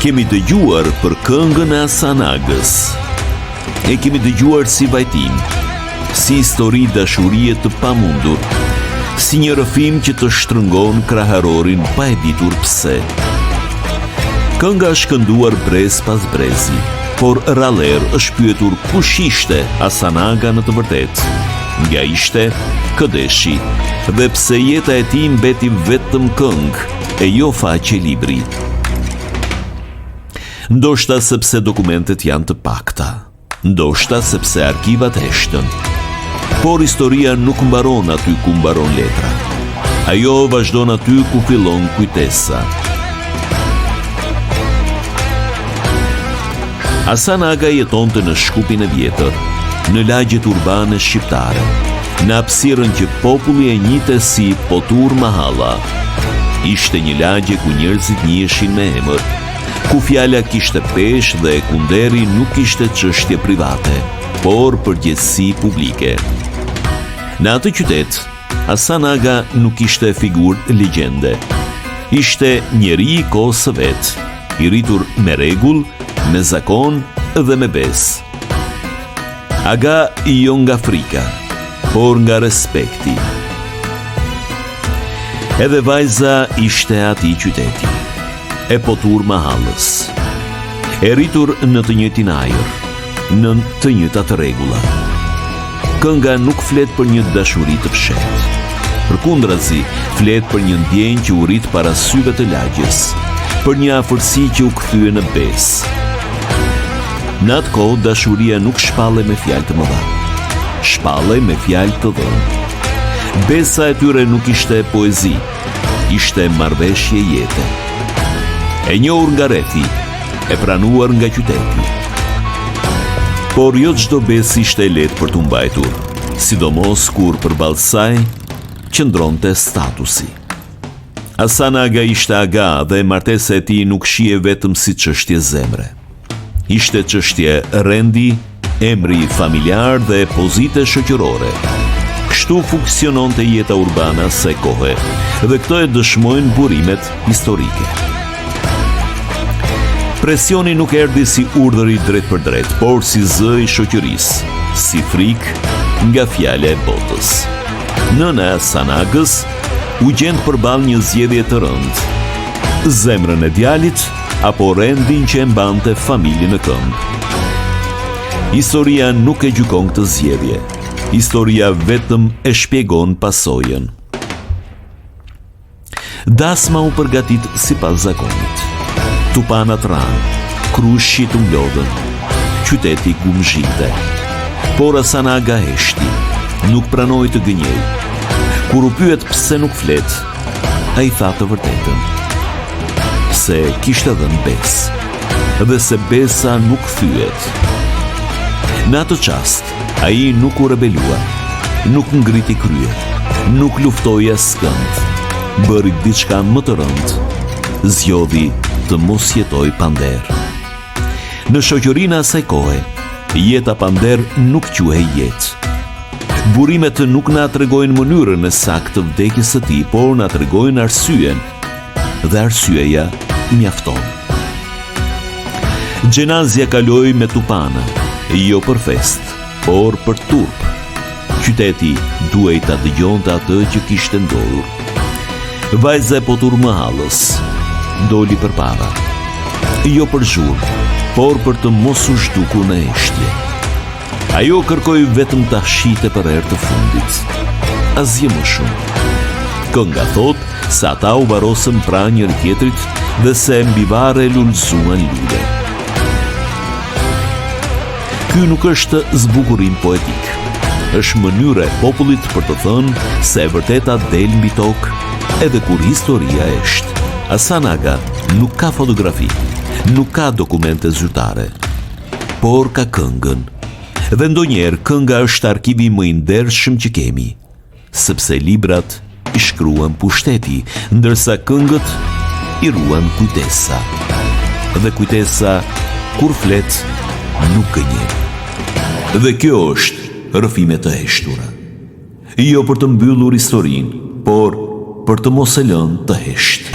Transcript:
Kemi dëgjuar për këngën e Hasan Agës. E kemi dëgjuar si vajtim, si histori dashurie të pamundur, si një rrëfim që të shtrëngon kraharorin pa e ditur pse. Kënga është kënduar brez pas brezi, por rrallëherë është pyetur kush ishte Hasan Aga në të vërtetë. Nga ishte, kë deshi, dhe pse jeta e tij mbeti vetëm këngë, e jo faqe libri. Ndoshta sepse dokumentet janë të pakta. Ndoshta sepse arkivat heshtën. Por historia nuk mbaron aty ku mbaron letra. Ajo vazhdon aty ku fillon kujtesa. Hasan Aga jetonte në Shkupin e vjetër, në lagjet urbane shqiptare, në hapësirën që populli e njihte si Potur Mahalla. Ishte një lagje ku njerëzit njiheshin me emër, ku fjala kishte peshë dhe ku nderi nuk ishte çështje private, por përgjegjësi publike. Në atë qytet, Hasan Aga nuk ishte figurë legjende. Ishte njeri i kohës së vet, i rritur me rregull, me zakon dhe me besë. Aga jo nga frika, por nga respekti. Edhe vajza ishte e atij qyteti, e Potur Mahallës. E rritur në të njëjtin ajër, nën të njëjtat rregulla. Kënga nuk flet për një dashuri të fshehtë. Përkundrazi, flet për një ndjenjë që u rrit para syve të lagjes, për një afërsi që u kthye në besë. Në atë kohë dashuria nuk shpallej me fjalë të mëdha. Shpallej me fjalë të dhënë. Besa e tyre nuk ishte poezi, ishte marrëveshje jete. E njohur nga rrethi, e pranuar nga qyteti. Por jo çdo besë ishte e lehtë për t'u mbajtur, sidomos kur përballë saj qëndronte statusi. Hasan Aga ishte aga dhe martesa e tij nuk shihej vetëm si çështje zemre. Ishte çështje rendi, emri familjar dhe pozite shoqërore. Kështu funksiononte jeta urbane asaj kohe dhe këtë e dëshmojnë burimet historike. Presioni nuk erdhi si urdhër i drejtpërdrejtë, por si zë i shoqërisë, si frikë nga fjala e botës. Nëna e Hasan Agës u gjend përballë një zgjedhje të rëndë. Zemrën e djalit apo rendin që e mbante familjen në këmbë. Historia nuk e gjykon këtë zgjedhje. Historia vetëm e shpjegon pasojën. Dasma u përgatit sipas zakonit. Tupanat ranë, krushqit u mblodhën, qyteti gumëzhinte. Por Hasan Aga heshti, nuk pranoi të gënjejë. Kur u pyet pse nuk flet, ai tha të vërtetën. Se kishte dhënë besë, dhe se besa nuk thyhet. Në atë çast, Ai nuk u rebelua, nuk ngriti krye, nuk luftoi askënd, bëri diçka më të rëndë, zgjodhi të mos jetojë pa nder. Në shoqërinë e asaj kohe, jeta pa nder nuk quhej jetë. Burimet nuk na tregojnë mënyrën e saktë të vdekjes së tij, por na tregojnë arsyen dhe arsyeja mjafton. Xhenazja kaloi me tupana, jo për festë, por për turp. Qyteti duhej ta dëgjonte atë që kishte ndodhur. Vajza e Potur Mëhallës doli përpara. Jo për zhurmë, por për të mos u zhdukur në heshtje. Ajo kërkoi vetëm ta shihte për herë të fundit. Asgjë më shumë. Kënga thotë se ata u varrosën pranë njëri-tjetrit dhe se mbi varre lulëzuan lule. Ky nuk është zbukurim poetik. Është mënyrë e popullit për të thënë se e vërteta del mbi tokë edhe kur historia hesht. Hasan Aga nuk ka fotografi, nuk ka dokumente zyrtare. Por ka këngën. Dhe ndonjëherë kënga është arkivi më i ndershëm që kemi, sepse librat i shkruan pushteti, ndërsa këngët i ruan kujtesa. Dhe kujtesa kur flet nuk gënjen. Dhe kjo është rrëfime të heshtura. Jo për të mbyllur historinë, por për të mos e lënë të heshtë.